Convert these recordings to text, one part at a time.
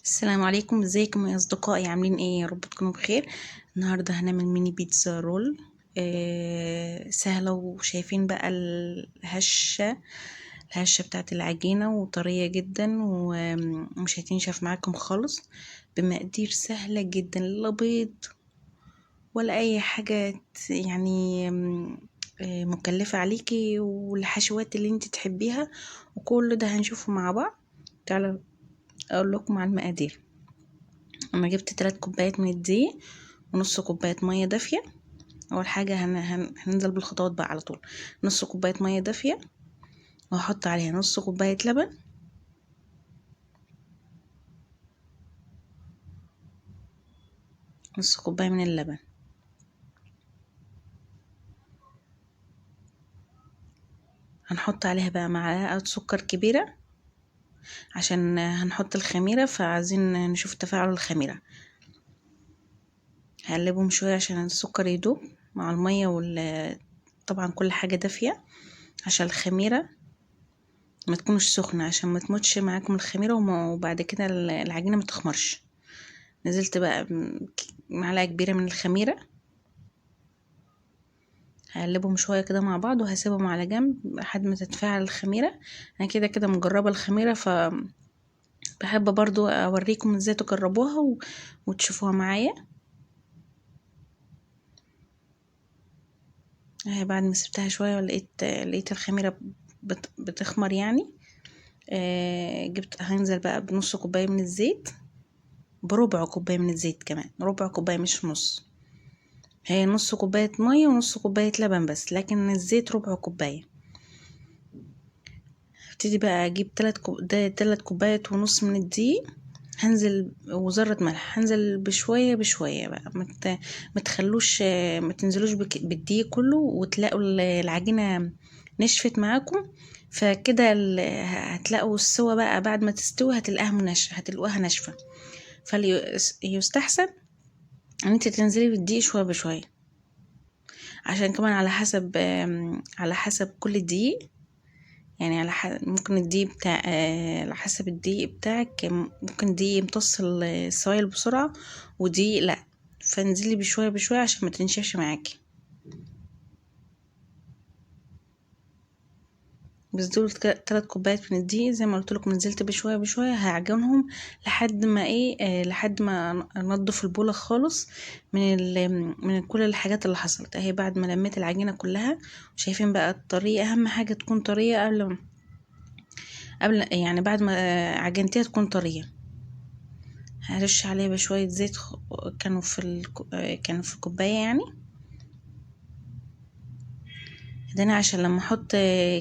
السلام عليكم، ازيكم يا اصدقائي؟ عاملين ايه؟ يا رب تكونوا بخير. النهارده هنعمل ميني بيتزا roll، سهلة. وشايفين بقى الهشه بتاعت العجينة، وطريه جدا ومش هتنشف معاكم خالص، بمقادير سهلة جدا، لا بيض ولا اي حاجة مكلفة عليكي، والحشوات اللي انت تحبيها، وكل ده هنشوفه مع بعض. تعالوا اقول لكم على المقادير. انا جبت 3 كوبايات من الدقيق ونص كوباية مية دافيه. اول حاجة هننزل بالخطوات بقى على طول. نص كوباية مية دافيه، وهحط عليها نص كوباية لبن، نص كوباية من اللبن. هنحط عليها بقى معلقه سكر كبيرة عشان هنحط الخميره، فعايزين نشوف تفاعل الخميره. هقلبهم شوية عشان السكر يدوب مع المية، طبعا كل حاجة دافيه عشان الخميره ما تكونش سخنة، عشان ما تموتش معاكم الخميره، وبعد كده العجينة ما تخمرش. نزلت بقى معلقه كبيرة من الخميره، هقلبهم شوية كده مع بعض وهسيبهم على جنب لحد ما تتفاعل الخميره. انا كده كده مجربه الخميره، ف بحب برضو اوريكم ازاي تجربوها وتشوفوها معايا. اهي بعد ما سبتها شوية لقيت الخميره بتخمر يعني. هنزل بقى بنص كوباية من الزيت، بربع كوباية من الزيت، كمان ربع كوباية مش نص. هي نص كوباية مية ونص كوباية لبن بس، لكن الزيت ربع كوباية. ابتدي بقى اجيب ده تلات كوبايات ونص من الدقيق، هنزل وذرة ملح، هنزل بشوية بشوية بقى، ما تخلوش، ما تنزلوش بالدقيق كله وتلاقوا العجينة نشفت معاكم. فكده هتلاقوا السوا بقى بعد ما تستوي هتلاقوها ناشفة. فليستحسن ان انت تنزلي بالدقيق شوية بشوية، عشان كمان على حسب كل دقيق، يعني على ممكن الدقيق بتاع، على حسب الدقيق بتاعك، ممكن دقيق يمتص السوائل بسرعة ودقيق لا، فانزلي بشوية بشوية عشان ما تنشفش معاكي. بس دول 3 كوبايات من الدقيق زي ما قلت لكم، نزلت بشوية بشوية، هعجنهم لحد ما ايه، لحد ما انضف البوله خالص من كل الحاجات اللي حصلت. اهي بعد ما لميت العجينة كلها، شايفين بقى الطريقة، اهم حاجة تكون طرية قبل يعني بعد ما عجنتيها تكون طرية. هرش عليها بشوية زيت كانوا في الكوباية يعني، ده انا عشان لما احط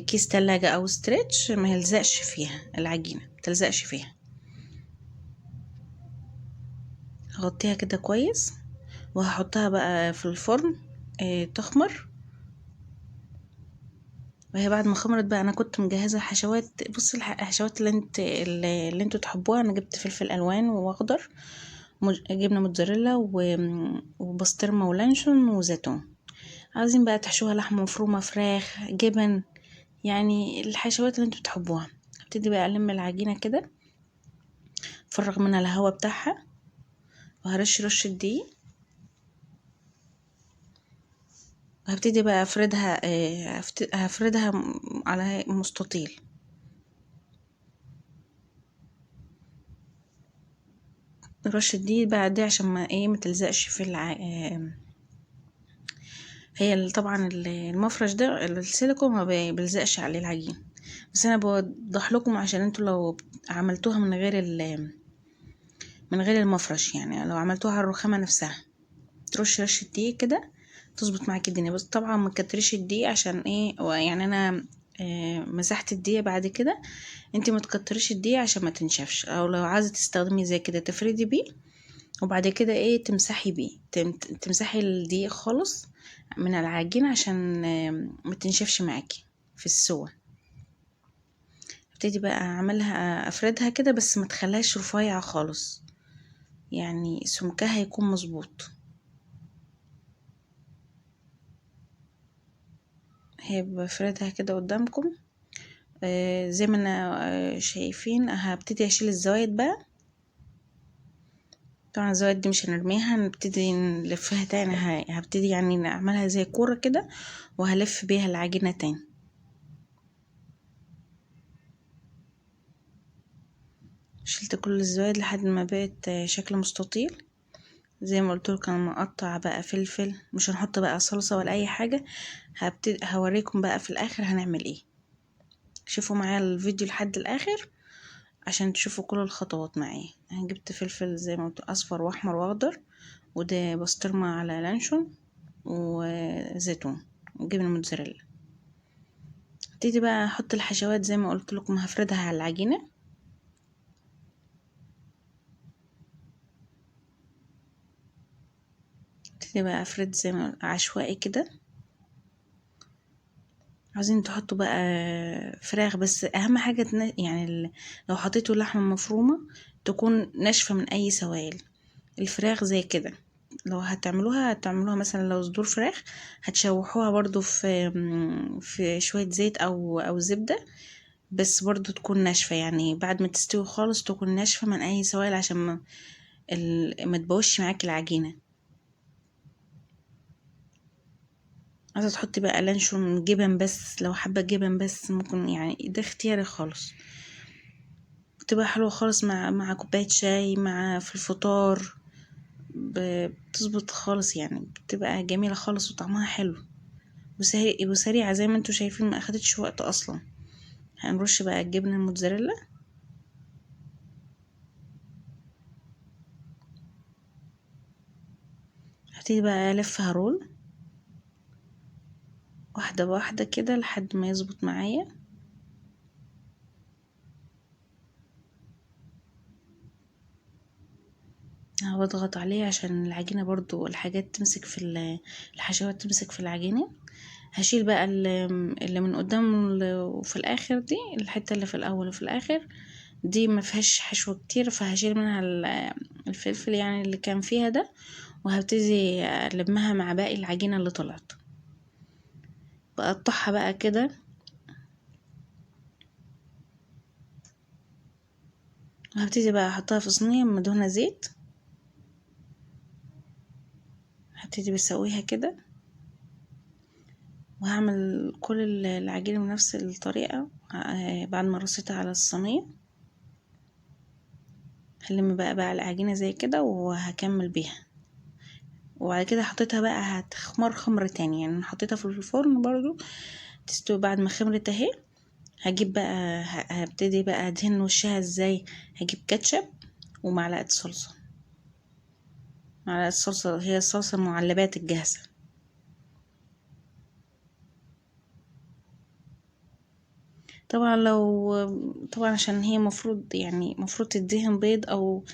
كيس تلاجة او ستريتش ما يلزقش فيها العجينة، ما تلزقش فيها. هغطيها كده كويس وهحطها بقى في الفرن، تخمر. وهي بعد ما خمرت بقى، انا كنت مجهزة حشوات. بصي الحشوات اللي انتوا تحبوها. انا جبت فلفل الوان واخضر، جبنه موتزاريلا وبسطرمه ولانشون وزيتون. عايزين بقى تحشوها لحمه مفرومه، فراخ، جبن، يعني الحشوات اللي انتوا بتحبوها. هبتدي بقى الم العجينة كده، افرغ منها الهواء بتاعها، وهرش رشه دقيق، وهبتدي بقى افردها، هفردها على مستطيل. رشه دقيق بقى دي عشان ما ايه، ما تلزقش في هي طبعا المفرش ده السيليكون ما بيلزقش عليه العجين، بس انا بوضح لكم عشان انتوا لو عملتوها من غير المفرش، يعني لو عملتوها على الرخامه نفسها، ترش رشه دقيق كده تظبط معاكي الدنيا. بس طبعا ما تكتريش الدقيق عشان ايه، هو يعني انا، مسحت الدقيق بعد كده، انتي ما تكتريش الدقيق عشان ما تنشفش، او لو عايزه تستخدمي زي كده تفردي بيه وبعد كده ايه تمسحي بيه، تمسحي الدقيق خالص من العجين عشان ما تنشفش معاكي في السوا. ابتدي بقى اعملها، افردها كده، بس ما تخليهاش رفيعة خالص، يعني سمكها يكون مظبوط. هي بفردها كده قدامكم، زي ما انا، شايفين. هبتدي اشيل الزوايد بقى. طبعا الزوايد دي مش هنرميها، هنبتدي نلفها تاني. هبتدي يعني نعملها زي كورة كده، وهلف بيها العجينة تاني. شلت كل الزوايد لحد ما بقت شكل مستطيل. زي ما قلت لكم انا مقطع بقى فلفل، مش هنحط بقى صلصة ولا اي حاجة. هوريكم بقى في الاخر هنعمل ايه. شوفوا معايا الفيديو لحد الاخر عشان تشوفوا كل الخطوات معايا. انا جبت فلفل زي ما قلت اصفر واحمر واخضر، وده بسطرمة على لانشون وزيتون وجبنة موتزاريلا. ابتدي بقى احط الحشوات زي ما قلت لكم، هفردها على العجينة. ابتدي بقى افرد زي ما عشوائي كده. عاوزين تحطوا بقى فراخ، بس اهم حاجة يعني لو حطيتوا لحمة مفرومة تكون ناشفة من اي سوائل. الفراخ زي كده لو هتعملوها، هتعملوها مثلا لو صدور فراخ هتشوحوها برضو في شوية زيت او زبدة، بس برضو تكون ناشفة، يعني بعد ما تستوي خالص تكون ناشفة من اي سوائل عشان ما تبوظش معاكي العجينة. عايزة تحطي بقى لانشون جبن بس، لو حابة جبن بس ممكن، يعني ده اختياري خالص. بتبقى حلوة خالص مع كوباية شاي، مع في الفطار، بتظبط خالص، يعني بتبقى جميلة خالص وطعمها حلو وسريعة زي ما انتوا شايفين، ما اخدتش وقت اصلا. هنرش بقى الجبنة الموتزاريلا. هبتدي بقى الفها رول واحدة بواحدة كده لحد ما يظبط معايا. بضغط عليه عشان العجينة برضو الحاجات تمسك في الحشوات تمسك في العجينة. هشيل بقى اللي من قدام وفي الاخر دي، الحتة اللي في الاول وفي الاخر دي ما فيهاش حشو كتير، فهشيل منها الفلفل يعني اللي كان فيها ده، وهبتدي المها مع باقي العجينة اللي طلعت. بقطعها بقى كده، وهبتدي بقى احطها في صينية مدهونة زيت. هبتدي بسويها كده، وهعمل كل العجينة بنفس الطريقة. بعد ما رصيتها على الصينية هلم بقى العجينة زي كده وهكمل بيها. وبعد كده حطيتها بقى هتخمر خمر تاني، يعني حطيتها في الفرن برضو تستوي. بعد ما خمرت اهي، هجيب بقى هبتدي بقى ادهن وشها ازاي. هجيب كاتشب ومعلقة صلصة، معلقة صلصة هي الصلصة المعلبات الجاهزة. طبعا عشان هي مفروض تدهن بيض او،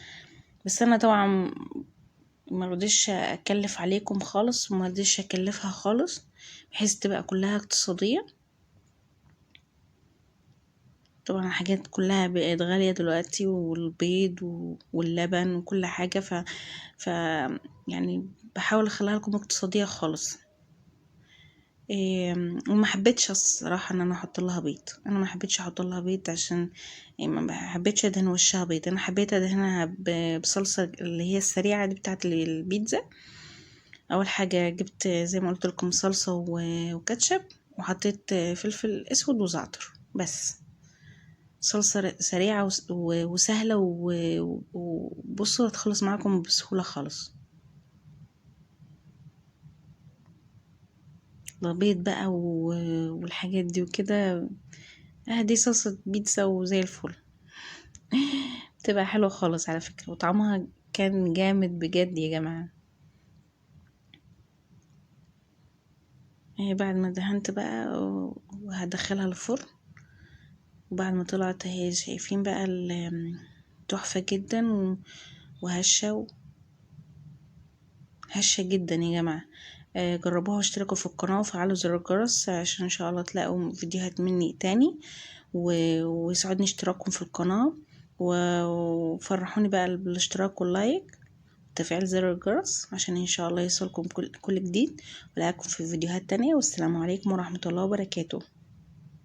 بس انا طبعا ما رضيتش اكلف عليكم خالص، وما رضيتش اكلفها خالص بحيث تبقى كلها اقتصادية. طبعا الحاجات كلها بقت غالية دلوقتي، والبيض واللبن وكل حاجة، ف بحاول اخليها لكم اقتصادية خالص. وما حبيتش الصراحة ان انا احط لها بيض، انا ما حبيتش احط لها بيض عشان ما حبيتش ادهن وشها بيض. انا حبيت ادهنها بصلصة اللي هي السريعة دي بتاعت البيتزا. اول حاجة جبت زي ما قلت لكم صلصة وكاتشب، وحطيت فلفل اسود وزعتر بس. صلصة سريعة وسهلة وبصوا هتخلص معاكم بسهولة خالص. البيض بقى والحاجات دي وكده، دي صلصة بيتزا وزي الفل، بتبقى حلوة خالص على فكرة، وطعمها كان جامد بجد يا جماعة. بعد ما دهنت بقى وهدخلها الفرن، وبعد ما طلعت اهي شايفين بقى تحفة جدا وهشة هشة جدا يا جماعة. جربوها واشتركوا في القناة وفعلوا زر الجرس عشان ان شاء الله تلاقوا فيديوهات مني تاني، ويسعدني اشتراككم في القناة، وفرحوني بقى بالاشتراك واللايك وتفعيل زر الجرس عشان ان شاء الله يوصلكم كل جديد، ولاقيكم في فيديوهات تانية. والسلام عليكم ورحمة الله وبركاته.